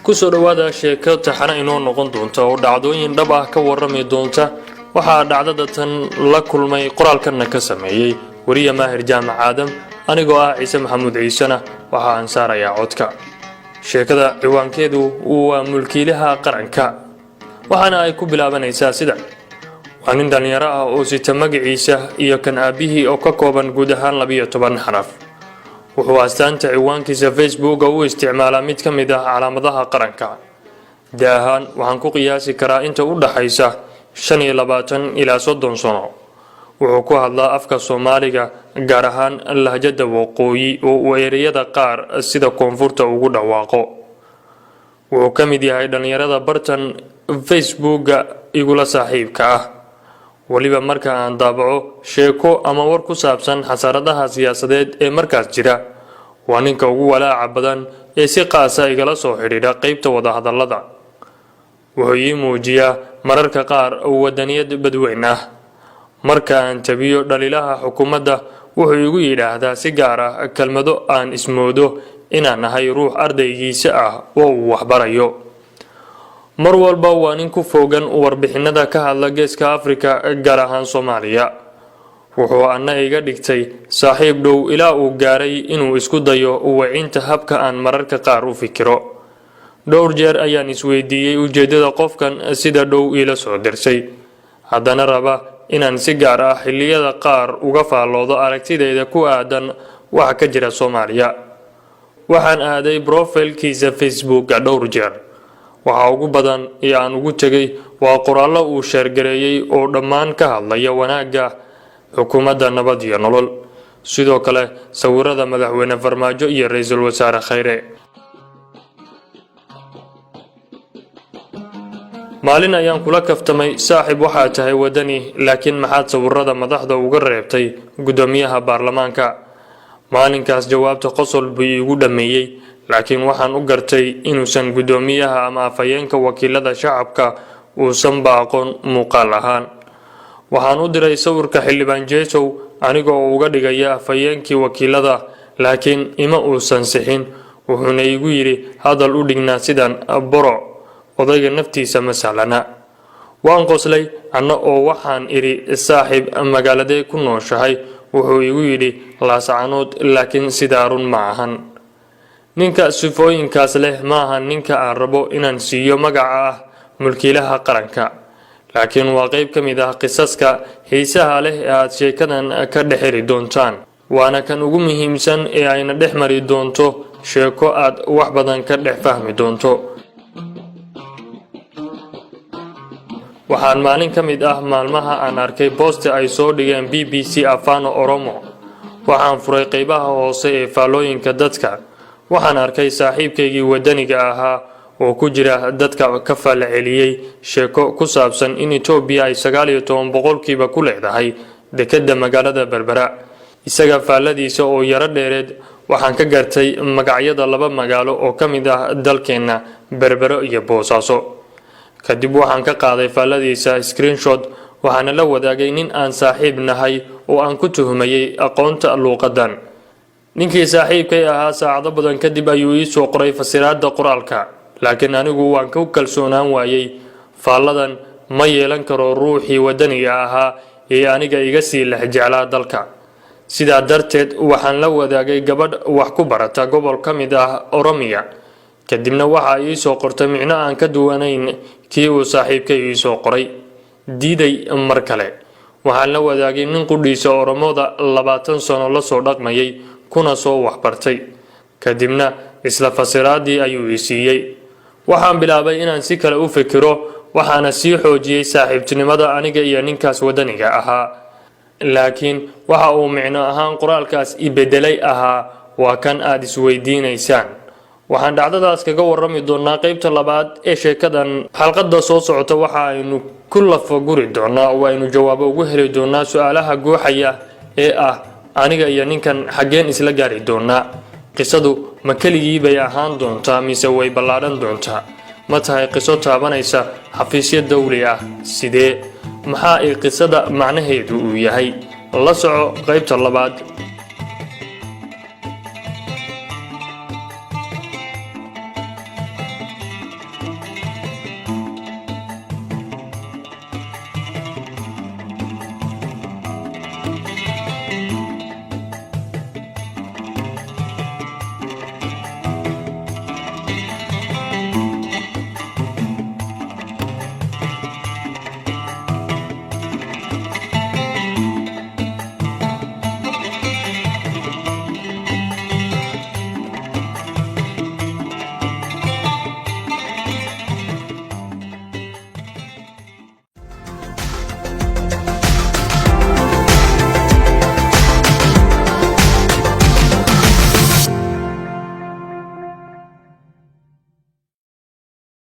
Kusoo dhowaada sheeko taxano inoo noqon doonta oo dhacdooyin dhab ah ka warrami doonta. Waxaa dhacdada tan la kulmay, qoraalkanna ka sameeyey weriya Maahir Jaamac Aadam. Anigoo ah Ciise Maxamuud Ciisena waxa aan saarayaa codka. Sheekada ciwaankeedu waa Mulkiilaha Qaranka, waxaana ay ku bilaabanaysaa sida: waa nin dhallinyaro ah oo sita magaciisa iyo kan aabbihii oo ka kooban guud ahaan 12 xaraf. Wuxuu astaanta ciwaankiisa Facebooka u isticmaalaa mid ka mid ah calaamadaha qaranka. Da ahaan waxaan ku qiyaasi karaa inta u dhaxaysa 25 ilaa 30 sano. Wuxuu ku hadlaa afka Soomaaliga, gaar ahaan lahjada waqooyi oo uu ereyada qaar sida koonfurta ugu dhawaaqo. Wuxuu ka mid yahay dhallinyarada bartan Facebooka igula saaxiibka ah. Weliba marka aan daabaco sheeko ama war ku saabsan xasaradaha siyaasadeed ee markaas jira, waa ninka ugu walaaca badan ee si qaasa igala soo xidhiidha qeybta wadahadallada. Wuxuu ii muujiyaa mararka qaar wadaniyad badweyn ah. Marka aan tabiyo dhaliilaha xukuumadda, wuxuu igu yidhaahdaa si gaar ah kelmado aan ismoodo inaan ahay ruux ardaygiisa ah oo uu waxbarayo. Mar walba waa nin ku foogan warbixinada ka hadla Geeska Afrika, gaar ahaan Soomaaliya. Wuxuu anna iga dhigtay saaxiib dhow, ilaa uu gaaray inuu isku dayo wacinta habka aan mararka qaar u fikiro. Dhowr jeer ayaan isweydiiyey ujeeddada qofkan sida dhow iila soo dirsay, haddana raba inaan si gaar ah xilliyada qaar uga faalloodo aragtidayda ku aadan waxa ka jira Soomaaliya. Waxaan aaday profile-kiisa Facebooka dhowr jeer. Waxa ugu badan ee aan ugu tegay waa qoraallo uu share-gareeyey oo dhammaan ka hadlaya wanaagga xukuumadda Nabad iyo Nolol, sidoo kale sawirada Madaxweyne Farmaajo iyo Ra-iisul Wasaare Khayre. Maalin ayaan kula kaftamay: "Saaxiib, waxaa tahay wadani, laakiin maxaad sawirada madaxda uga reebtay guddoomiyaha baarlamaanka?" Maalinkaas jawaabta qosol buu iigu dhammeeyey, laakiin waxaan u gartay inuusan guddoomiyaha ama afhayeenka wakiilada shacabka uusanba aqoon muuqaal ahaan. Waxaan u diray sawirka Xildhibaan Jesow aniga oo uga dhigaya afhayeenkii wakiilada, laakiin ima uusan sixin. Wuxuuna igu yidhi hadal u dhignaa sidan: "Bro, odayga naftiisa ma sahlana." Waan qoslay anna oo waxaan idhi: "Saaxiib, magaaladee ku nooshahay?" Wuxuu igu yidhi: "Laascanood." Laakiin sidaa run ma ahan. Ninka sifooyinkaas leh maaha ninka aan rabo inaan siiyo magaca ah mulkiilaha qaranka, laakiin waa qayb ka mid ah qisaska xiisaha leh ee aad sheekadan ka dhex heli doontaan, waana kan ugu muhiimsan ee ayna dhex mari doonto sheeko aad wax badan ka dhex fahmi doonto. Waxaan maalin ka mid ah maalmaha aan arkay post ay soo dhigeen BBC Afaan Oromo. Waxaan furay qaybaha hoose ee faallooyinka dadka. Waxaan arkay saaxiibkaygii wadaniga ahaa oo ku jira dadka ka faalla celiyey sheeko ku saabsan in Itoobiya ay 19% ku leedahay dekedda magaalada Berbera. Isaga faalladiisa oo yaro dheereed waxaan ka gartay magacyada laba magaalo oo ka mid ah dalkeenna, Berbero iyo Boosaaso. Kadib waxaan ka qaaday faalladiisa screenshot, waxaana la wadaagay nin aan saaxiib nahay oo aan ku tuhmayey aqoonta luuqadan. Ninkii saaxiibkay ahaa saacado badan kadib ayuu ii soo qoray fasiraadda qoraalka, laakiin anigu waan ku kalsoonaan waayey. Faalladan ma yeelan karo ruuxii wadaniga ahaa ee aniga iga sii lex jeclaa dalka. Sidaa darteed waxaan la wadaagay gabadh wax ku barata gobol ka mid ah Oromiya. Kadibna waxaa ii soo qortay micno aan ka duwanayn kii uu saaxiibkay ii soo qoray. Diiday mar kale. Waxaan la wadaagay nin qudhiisa Oromoda 20 sano lasoo dhaqmayay kuna soo waxbartay. Kadibna isla fasiraadii ayuu i siiyey. Waxaan bilaabay inaan si kale u fikiro, waxaana sii xoojiyey saaxiibtinimada aniga iyo ninkaas wadaniga ahaa. Laakiin waxa uu micno ahaan qoraalkaas i bedelay ahaa waa kan aad isweydiinaysaan. Waxaan dhacdadaas kaga warami doonaa qeybta labaad ee sheekadan. Xalqada soo socota waxa aynu ku lafaguri doonaa oo aynu jawaabo ugu heli doonaa su-aalaha guuxaya ee ah: aniga iyo ninkan xaggeen isla gaari doonaa? Qisadu ma keligii bay ahaan doontaa mise way ballaadhan doontaa? Ma tahay qiso taabanaysa xafiisyo dawli ah? Sidee? Maxaa ay qisada macnaheedu uu yahay? La soco qaybta labaad.